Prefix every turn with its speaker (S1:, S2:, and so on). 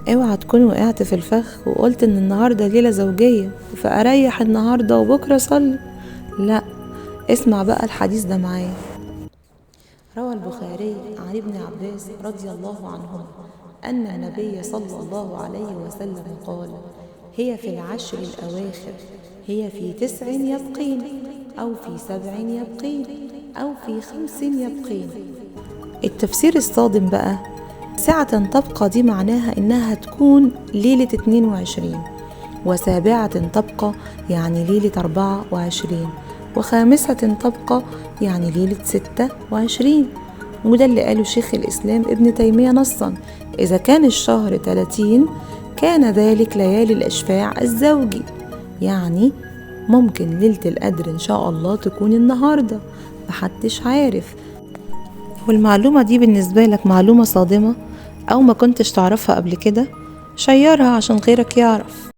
S1: اوعى تكون وقعت في الفخ وقلت ان النهاردة ليلة زوجية فأريح النهاردة وبكرة صلي. لا، اسمع بقى الحديث ده معايا. روى البخاري عن ابن عباس رضي الله عنهما أن النبي صلى الله عليه وسلم قال: هي في العشر الأواخر، هي في 9 يبقين، أو في 7 يبقين، أو في 5 يبقين. التفسير الصادم بقى، ساعة تبقى دي معناها إنها تكون ليلة 22، وسابعة تبقى يعني ليلة 24، وخامسة تبقى يعني ليلة 26. وده اللي قاله شيخ الإسلام ابن تيمية نصا: إذا كان الشهر 30 كان ذلك ليالي الإشفاع الزوجي، يعني ممكن ليلة القدر إن شاء الله تكون النهاردة، محدش عارف. والمعلومة دي بالنسبة لك معلومة صادمة أو ما كنتش تعرفها قبل كده، شيرها عشان غيرك يعرف.